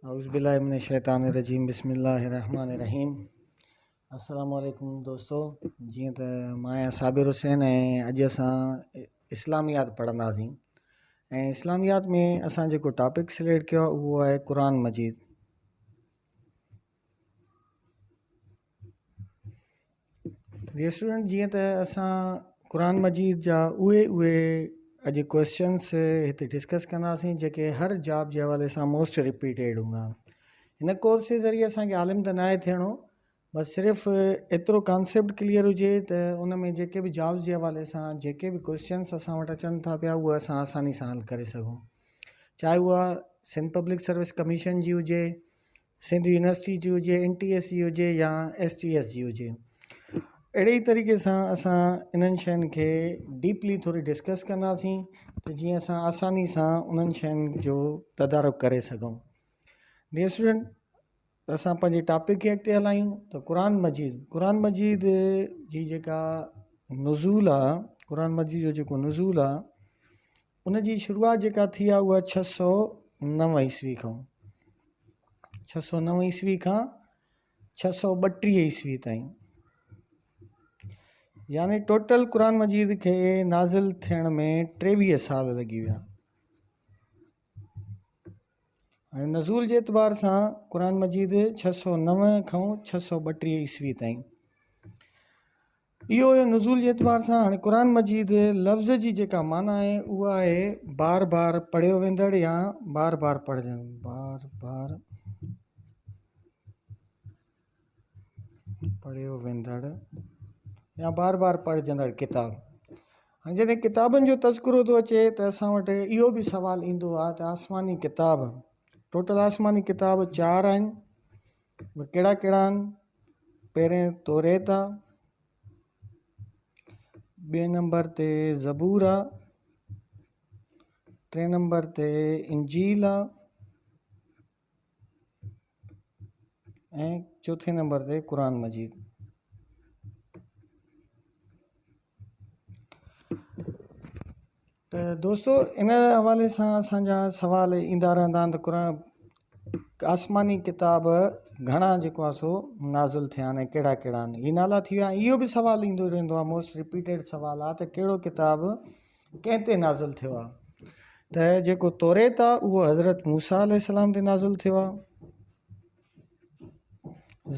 اعوذ بالله من الشيطان الرجيم بسم الله الرحمن الرحيم السلام عليڪم دوستو جيئن ته مان آهيان صابر حسين ۽ اڄ اسان اسلاميات پڙهنداسين ۽ اسلاميات ۾ اسان جيڪو ٽاپڪ سليڪٽ ڪيو آهي اهو آهي قرآن مجيد ڊيئر اسٽوڊنٽ جيئن ته اسان قرآن مجيد جا اهي اهي اڄ ڪويسچنس هتي ڊسڪس ڪنداسين جيڪي هر جاب جي حوالي سان موسٽ رپيٽيڊ هوندا آهن هن ڪورس جي ذريعي اسانکي عالم ته ناهي ٿيڻو بس صرف ايترو ڪانسيپٽ ڪليئر هجي ته ان ۾ جيڪي به جابس جي حوالي سان جيڪي به ڪويسچنس اسان وٽ اچن ٿا پيا اهي اسان آساني سان حل ڪري سگهون چاهي اها سنڌ پبلڪ سروس ڪميشن جي هجي سنڌ يونيورسٽي جي هجي اين ٽي ايس جي هجي يا ايس ٽي ايس جي هجي اهڙي ئي طريقي سان اسان انهن شين کي ڊيپلي ٿوري ڊسڪس ڪنداسين ته جيئن اسان آساني سان انهن شين جو تدارڪ ڪري سگهون ڊيئر اسٽوڊنٽ اسان پنهنجي ٽاپڪ کي اڳتي هلايون ته قرآن مجيد قرآن مجيد جي جيڪا نزول آ قرآن مجيد جو جيڪو نزول آ ان جي شروعات جيڪا ٿي آهي اها 609 عيسوي کان 609 عيسوي کان 632 عيسوي تائين يعني ٽوٽل قرآن مجيد کي نازل ٿيڻ ۾ 23 سال لڳي ويا ۽ نزول جي اعتبار سان قرآن مجيد 609 کان 632 عيسوي تائين اهو هيو نزول جي اعتبار سان هاڻي قرآن مجيد لفظ جي جيڪا معنيٰ آهي اها آهي بار بار پڙهيو ويندڙ يا بار بار پڙهجن بار بار پڙهيو ويندڙ يا بار بار پڙهجندڙ ڪتاب هاڻي جڏهن ڪتابن جو تذڪرو ٿو اچي ته اسان وٽ اهو به سوال ايندو آهي ته آسماني ڪتاب ٽوٽل آسماني ڪتاب چار آهن ڪهڙا ڪهڙا آهن پهرين توريت آ ٻئي نمبر تي زبور آ ٽئين نمبر تي انجيل آ ۽ چوٿين نمبر تي قرآن مجيد. ته دوستو ان حوالي سان اسانجا سوال ايندا رهندا آهن ته قرآن آسماني ڪتاب گهڻا جيڪو آهي سو نازل ٿيا آهن ۽ ڪهڙا ڪهڙا آهن هي نالا ٿي ويا اهو به سوال ايندو رهندو آهي موسٽ رپيٽيڊ سوال آهي ته ڪهڙو ڪتاب ڪنهن تي نازل ٿيو آهي ته جيڪو توريت آهي اهو حضرت موسيٰ عليه السلام تي نازل ٿيو آهي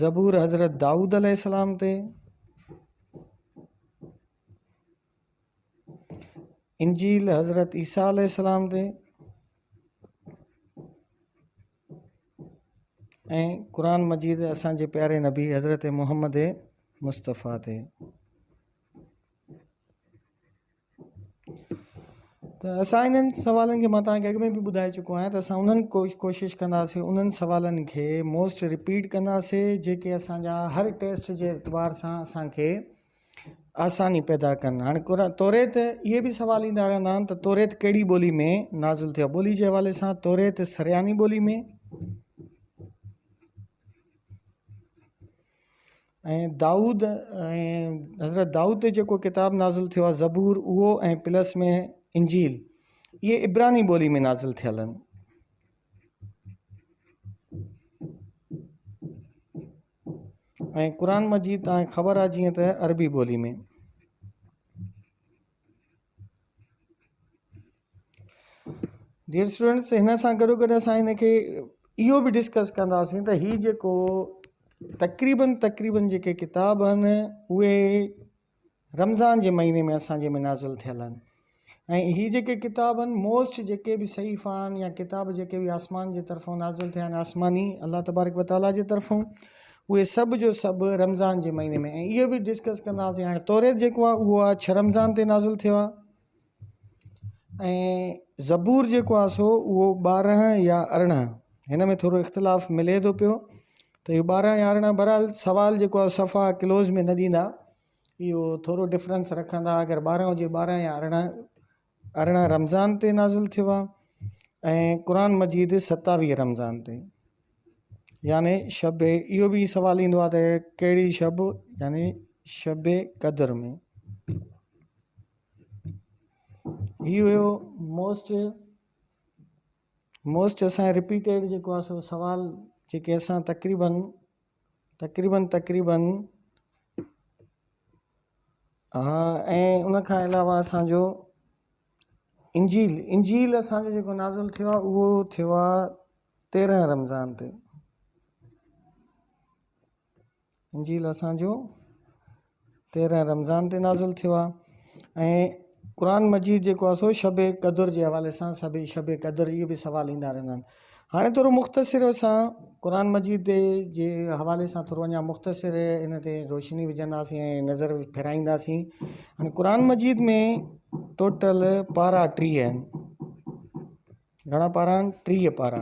زبور حضرت دائود عليه السلام تي انجيل حضرت عيسيٰ عليه السلام تي ۽ قرآن مجيد اسان جي پياري نبي حضرت محمد مصطفيٰ تي ته اسان انهن سوالن کي مان توهان کي اڳ ۾ به ٻڌائي چڪو آهيان ته اسان انهن ڪوشش ڪنداسين انهن سوالن کي موسٽ رپيٽ ڪنداسين جيڪي اسان جا هر ٽيسٽ جي اعتبار سان اسان کي آساني پيدا ڪن هاڻي قرآن توريت اهي به سوال ايندا رهندا آهن ته توريت ڪهڙي ٻولي ۾ نازل ٿيو ٻولي جي حوالي سان توريت سرياني ٻولي ۾ ۽ دائود ۽ حضرت دائود تي جيڪو ڪتاب نازل ٿيو آهي زبور اهو ۽ پلس ۾ انجيل اهي عبراني ٻولي ۾ نازل ٿيل آهن ۽ قرآن مجيد تان خبر آهي جيئن ته عربي ٻولي ۾ ڊيئر اسٽوڊنٽس هن سان گڏو گڏ اسان هن کي اهو به ڊسڪس ڪنداسين ته هي جيڪو تقريبن تقريبن جيڪي ڪتاب آهن اهي رمضان جي مهيني ۾ اسانجي ۾ نازل ٿيل آهن ۽ هي جيڪي ڪتاب آهن موسٽ جيڪي به صحيفا آهن يا ڪتاب جيڪي به آسمان جي طرفون نازل ٿيا آهن آسماني الله تبارڪ وتعاليٰ جي طرفون اهي سڀ جو سڀ رمضان جي مهيني ۾ ۽ اهو به ڊسڪس ڪنداسين هاڻي توريت جيڪو آهي اهو آهي ڇهه رمضان تي نازل ٿيو آهي ۽ زبور جيڪو آهي سو اهو 12 يا 18 هن ۾ ٿورو اختلاف ملي ٿو پيو ته اهو 12 يا 18 بهرحال سوال جيڪو آهي صفا ڪلوز ۾ نه ڏيندا اهو ٿورو ڊفرنس رکندا اگر 12 هجي 12 يا 18 18 رمضان تي نازل ٿيو آهي ۽ قرآن مجيد 27 رمضان تي يعني شب اهو به سوال ايندو آهي ته ڪهڙي شب يعني شب قدر ۾ هي هيو موسٽ موسٽ اسان رپيٽيڊ جيڪو آهي سو سوال جيڪي اسان تقريبن تقريبن تقريبن ها ۽ ان کان علاوه اسانجو انجيل انجيل اسانجو جيڪو نازل ٿيو آهي اهو ٿيو آهي 13 رمضان تي انجيل اسان جو 13 رمضان تي نازل ٿيو آهي ۽ قرآن مجيد جيڪو آهي سو شب قدر جي حوالي سان سڀ شب قدر اهي به سوال ايندا رهندا آهن هاڻي ٿورو مختصر اسان قرآن مجيد جي حوالي سان ٿورو اڃا مختصر ان تي روشني وجهنداسين ۽ نظر ڦيرائينداسين هاڻي قرآن مجيد ۾ ٽوٽل پارا 30 آهن گهڻا پارا آهن؟ 30 پارا.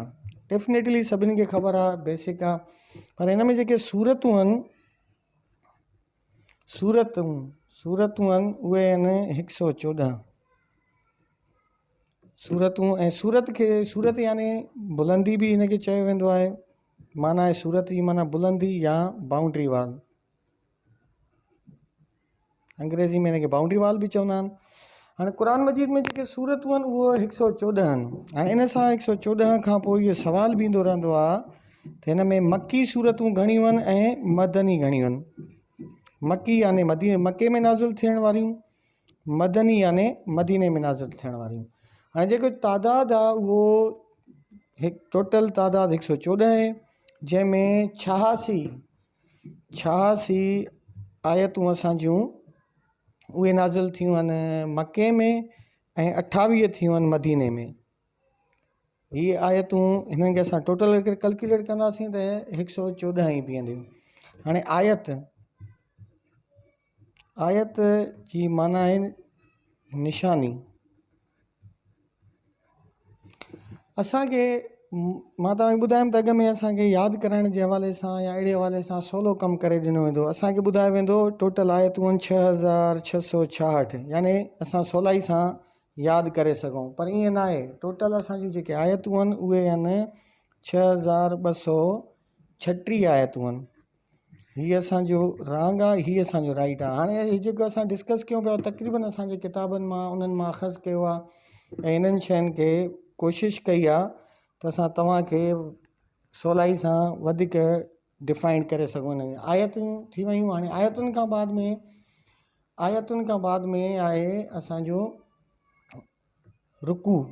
ڊيفنيٽلي سڀني کي خبر آهي بيسڪ آهي پر هن ۾ جيڪي سورتون آهن سورتون سورتون آهن اهي آهن هڪ سو 14 سورتون ۽ سورت کي سورت يعني بلندي به هن کي چيو ويندو آهي معنيٰ آهي سورت جي معنيٰ بلندي يا بائونڊري وال انگريزي ۾ هن کي بائونڊري وال به چوندا آهن هاڻي قرآن مجيد ۾ جيڪي سورتون آهن اهو هڪ سو 14 آهن هاڻي ان سان هڪ سو 14 کان پوء اهو سوال به ايندو رهندو آهي ته هن ۾ مڪي سورتون گهڻيون آهن ۽ مدني گهڻيون آهن مڪي يعني مديني مڪي ۾ نازل ٿيڻ واريون مدني يعني مديني ۾ نازل ٿيڻ واريون هاڻي جيڪو تعداد آهي اهو هڪ ٽوٽل تعداد هڪ سو 14 آهي جنهن ۾ 86 86 آيتون اسان جون اهي نازل ٿيون آهن مڪي ۾ ۽ 28 ٿيون آهن مديني ۾ هي آيتون هنن کي اسان ٽوٽل ڪلڪيوليٽ ڪنداسين ته 114 ئي بيهنديون هاڻي آيت آيت جي معنيٰ آهي نشاني اسان کي مان توهان کي ٻڌايم ته اڳ ۾ اسان کي ياد ڪرائڻ جي حوالي سان يا اهڙي حوالي سان سولو ڪم ڪري ڏنو ويندو اسان کي ٻڌايو ويندو ٽوٽل آيتون 6666 يعني اسان سولائي سان ياد ڪري سگهون پر ائين ناهي ٽوٽل اسان جون جيڪي آيتون آهن اهي آهن 6236 آيتون آهن هي اسان جو رانگ آ هي اسان جو رائيٽ آ هاڻي هي جيڪو اسان ڊسڪس ڪيون پيا تقريبن اسان جي ڪتابن مان انهن مان اخذ ڪيو آ ۽ انهن شين کي ڪوشش ڪئي آ ته اسان توهان کي سولائي سان وڌيڪ ڊفائن ڪري سگهون انهن آيتون ٿي ويون هاڻي آيتن کان بعد ۾ آيتن کان بعد ۾ آهي اسان جو رڪوع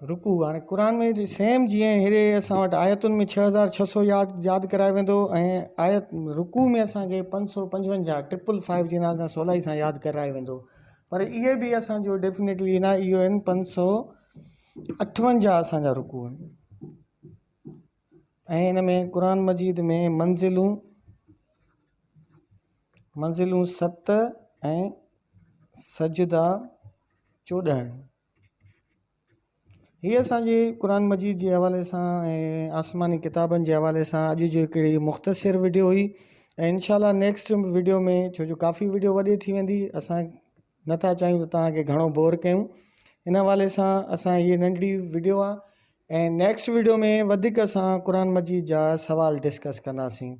رڪوع هاڻي قرآن ۾ سيم جيئن هيڏي اسان وٽ آيتن ۾ 6600 ياد ياد ڪرايو ويندو ۽ آيت رڪوع ۾ اسان کي 555 ٽرپل فائيو جي نالي سان سولائي سان ياد ڪرايو ويندو پر اهي به اسان جو ڊيفنيٽلي نه اهو آهن 558 اسان جا رڪوع آهن ۽ ان ۾ قرآن مجيد ۾ منزلون منزلون 7 ۽ سجدا 14 آهن هي اسان جي قرآن مجيد جي حوالي سان ۽ آسماني ڪتابن جي حوالي سان اڄ جو هڪڙي مختصر وڊيو هئي ۽ انشاء الله نيڪسٽ وڊيو ۾ ڇو جو ڪافي وڊيو وڏي ٿي ويندي اسان نٿا چاهيون ته توهان کي گهڻو بور ڪيون ان حوالي سان اسان هي ننڍڙي وڊيو آهي ۽ نيڪسٽ وڊيو ۾ وڌيڪ اسان قرآن مجيد جا سوال ڊسڪس ڪنداسين.